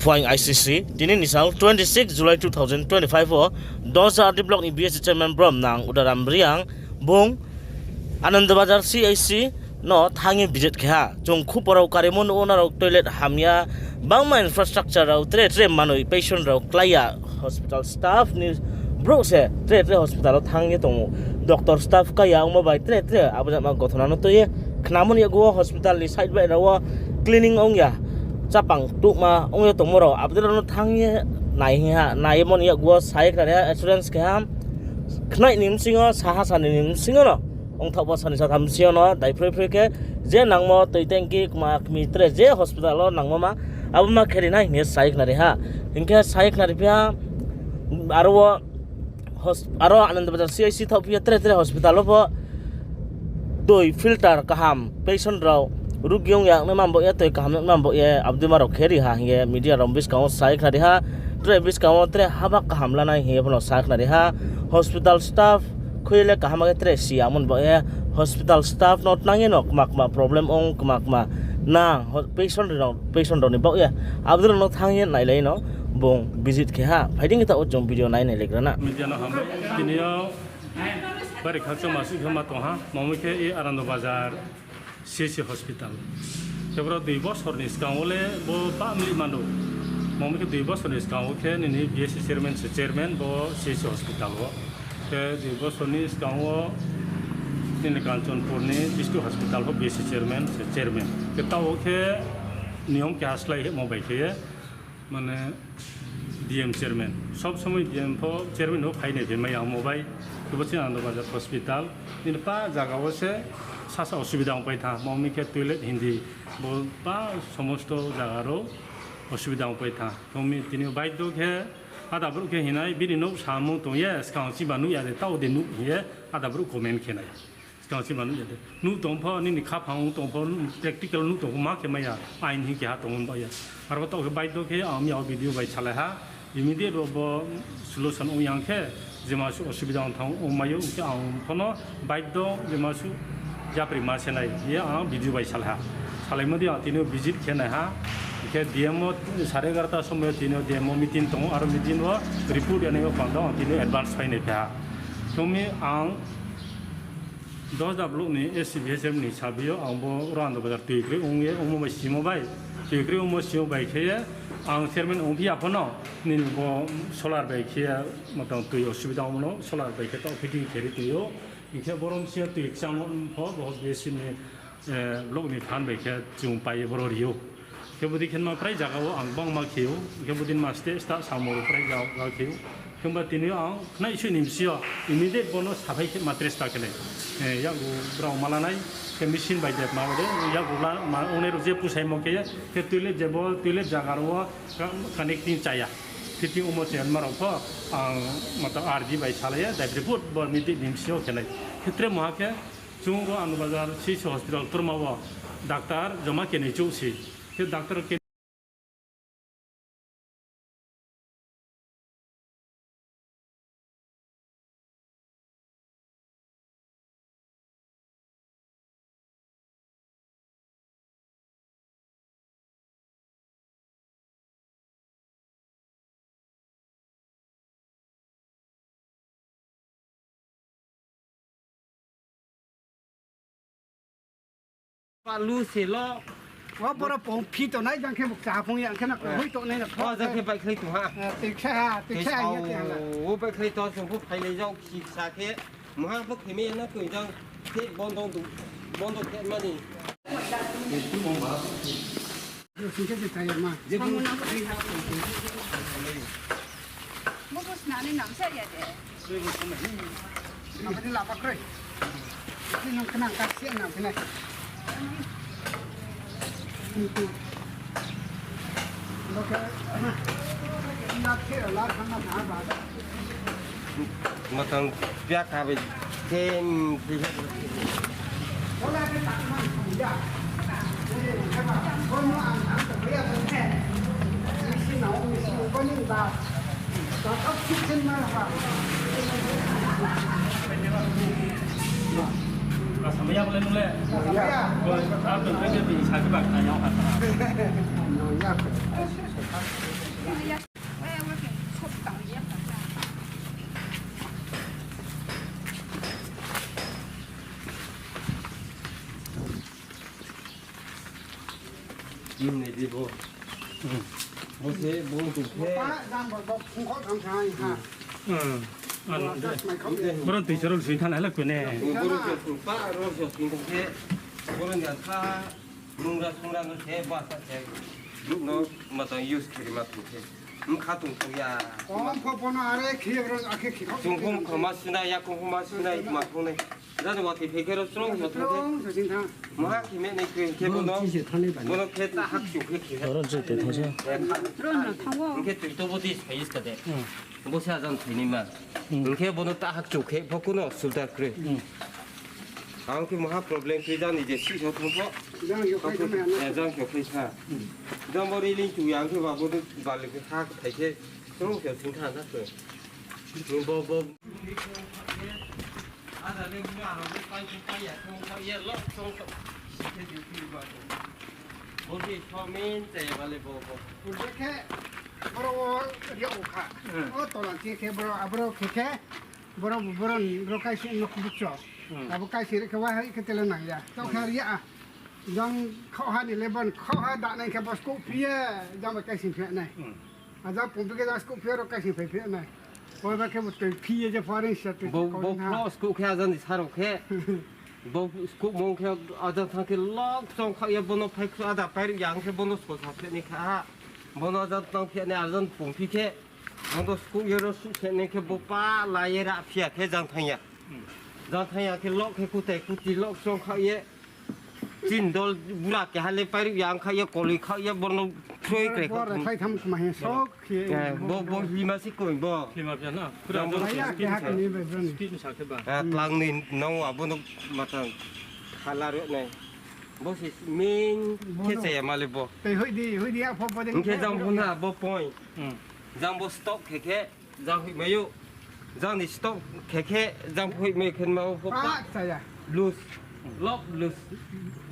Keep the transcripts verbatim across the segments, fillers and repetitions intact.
Phuaing I C C, tini ni sal twenty six July two thousand twenty five wo, Dosda R D block ni B S C chairman brom nang Udaram Reang, bung Anandabazar C H C no thanng ye visit khe ha. Chung khupo rao karimo nuh wo nrao toilet hamya, bangma infrastructure rao tre tre manoi patient rao klái ya, hospital staff ni brouh se tre tre hospital wo thanng ye tong ou. Doctor staff kái ya ongmo bai tre tre abo jama gothona no tui ye khnamo ni yakgu wo hospital ni side bai rao wo cleaning ong ya, chapang tuhma ong ye tongmo rao abo dei rao no thanng ye nai hing ha, nai ye mo ni yakgu wo sa ye khnari ha, assurance khe ha. Khnai ni bsing yo, saha sani ni bsing yo no, ongthaoh bo sani satham bsing yo no, daiphroi phroi khe, je nangmo tui tanki kma kmi tre je hospital wo nangmo ma, abo ma khe ri nai hing ye sa ye khnari ha. Hing khe sa ye khnari phi ha, aro wo hos-, aro Anandabazar C H C thaoh phi ye tre tre hospital wo pho tui filter kaham, patient rao, rugi ong ya nai ma bo ye, tui kaham nai ma bo ye, abo dei ma rao khe ri ha hing ye media rao buskang wo sa ye khnari ha. Tre buskang wo tre haba kaham lanai hing ye pho no sa khnari ha. Hospital staff khui le kaham khe tre si ya mo ni bo ye, hospital staff no tnang ye no kma kma problem ong, kma kma nang, ho-, patient rao, patient rao ni bo ye, abo dei rao no thanng ye nailai no bung visit khe ha. Phai di khe taoh wo chung video nai nailaigra na. Media no hambai. Tini yo bari khakchangma suh khe ma tong ha. Mami khe e Anandabazar C H C hospital. Khe boro dui bosor ni skang wo le bo pah mlih mano. Mami khe dui bosor ni skang wo khe nini B S C chairman se chairman bo C H C hospital wo. Khe dui bosor ni skang wo nini Kanchanpur ni district hospital pho B S C chairman se chairman. Khe taoh wo khe niyom keha slái himo bai khe ye, mane D M chairman. Sob somoi D M pho chairman pho phai nai phai mai ya ongmo bai. Khe bo chini Anandabazar hospital. Nini pa zaga wo se sasa osubida ongpai tha. Mami khe toilet hindi. Bo pa somosto zaga rao osubida ongpai tha. Khe mi tini yo baidho khe ada brouh khe hinai, bini nouh samung tong ye, skang chima nuh ya de, taoh de nuh hing ye, ada brouh comment khe nai. Skang chima nuh ya de. Nuh tong pho, nini khaphang ong tong pho, practical nuh tong pho, ma khe mai ya, ain hing keha tong ba ya. Aro taoh khe baidho khe, ang mi yao video bai salai ha. Immediate ro bo solution ong yang khe, jema suh osubida ong thanng ong mai ou, hing khe ang pho no baidho jema suh yapri ma se nai, ye ang video bai salai ha. Salaimo di ang tini yo visit khe nai ha. Hing khe D M wo sare egarota somoi yo tini yo D M wo meeting tong ou, aro meeting wo report ya nai yo panda ang tini yo advance phai nai phi ha. Khe mi ang Dosda block ni S C B H M ni sabi yo ang bo Anandabazar tui kroi ong ye ongmo bai simo bai, tui kroi ongmo simo bai khe ye ang chairman ong phi ya pho no nini bo solar bai khe ye matang tui osubida ongmo no solar bai khe taoh fitting khe ri tui ou. Hing khe boro bsing yo tui kchang pho bo B S C ni, eh, block ni fund bai khe chung pai ye boro ri ou. Khe bo dei khe ma prai zaga wo ang gbangma khe ou, hing khe bo dei ma state sta samung rao prai zaga khe ou. Himba tini yo ang khnai sui ni bsing yo immediate bo no saphai khe ma tre sta khe nai. Eh, yakgu brao ma la nai, khe machine bai de ma bai de, yakgu la ma ongnai rao je pusaimo khe ye, khe toilet je bo toilet zaga rao wo ka-, connecting chaya. Fitting ongmo se ma rao pho ang matang R D bai salai ye, dai report bo meeting ni bsing yo khe nai. Khe tre mungha khe, chung bo Anandabazar C H C hospital torma wo doctor joma keni chouh si. Khe doctor ke Palu se lo. Wa boro pong phi tongnai jang khe buk cha pong yang khe na koi tongnai na kho. Jang khe bai khlai tong ha. Tiksa ha, tiksa ha. Wo bai khlai tong sung phu phailai jao khisa khe. Maha phu khimi na tui jang khe bondo du, bondo khe mani. Sing khe se chaya ma. Bo bo snani nang sa ya de. Nang khe lama kroi. Nang khe nang kha se nang khe nai. Matang pia kha bai khe, Nai di bo. Bo se bo tong khe. Boro tui choro sing thanng nai la kune. Boro se tong pa ro se sing tong khe. Boro ni kha nungra sungra no se ba sa se. Brouh no ma tang use khe ma tong khe. Mkha tong tong ya. Om pho pho no are khe boro akhe khe. Chung khom khoma sinai, ya khom khoma sinai, ma thong nai. Jani watoi phai khe ro strong sa thang khe. Maha khe me nai khe khe bono. Bono khe ta hak chu khe khe. Oro je te thang se. Hing khe tui to bo dis phai is ka de. Bo se ajan thai ni ma. Hing khe bono ta hak chu khe pho kuno sudar kre. Ang khe maha problem khe jani je si so thang pho. Jang yo khe sa. Jang bo railing chu yang khe ba bono bali khe ha thai khe. Strong sa sing thanng na khe. Bo bo. Ada le bura rao le pai khe pai ya, tong kha ye lo, tong kha. Khe di phi ba. Bo di tho min te ba le bo bo. Bo khe, boro wo ri o kha. O tola ti khe boro, aboro khe khe, boro, boro, boro kai si no kubu cho. Abo kai si re khe wa hai khe tele nang ya. To khe ri a. Jang khauha ni le bon, khauha da nai khe bo skuh phi ye, jang bo kai si phi nai. Aja pung phi khe jang skuh phi ro kai si phai phi nai. Bo ba khe bo tui phi ye je foreign se tui bo, ko bo na. Phlo skuh khe aja ni saro khe. Bo skuh mong khe aja thang khe lok chong kha ye bono phai khe ada pai ri yang khe bono sko sa phi ni kha ha. Bono aja tang phi ni aja pung phi khe. Bono skuh ye ro skuh khe ni khe bo pa la ye ra phi ya khe jang thang ya. Jang thang ya khe lok khe kutai kuti lok chong kha ye. Chin dol bura keha le pairuk ya, ang kha ye koli kha ye, bono throi kre kha. Bo phai tham kma he sok khe. Bo, bo hima si koi bo. Hima pya na. Pura bo ya keha kini be bro ni. Speed sa khe ba. Tlang ni nong wa bono matang khala ro nai. Bo si main khe chaya ma le bo. Tei hoi di, hoi di a pho bo de. Hing khe jang bo na bo point. Jang bo stop khe khe. Jang hoihmai ou. Jang ni stop khe khe, jang hoihmai khe ma o pho pa chaya. Loose. Lok loose.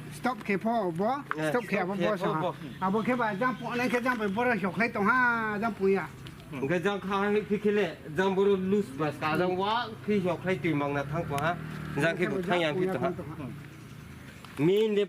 Stop khe pho bo, stop khe abo bo sa. Abo khe ba jang pung nai khe jang bai boro hiokhlai tong ha, jang pung ya. Hing khe jang kha hai phi khe le, jang boro loose ba ska, jang wa phi hiokhlai tui mang na thang tong ha. Jang khe bo thang ya phi tong ha. Min de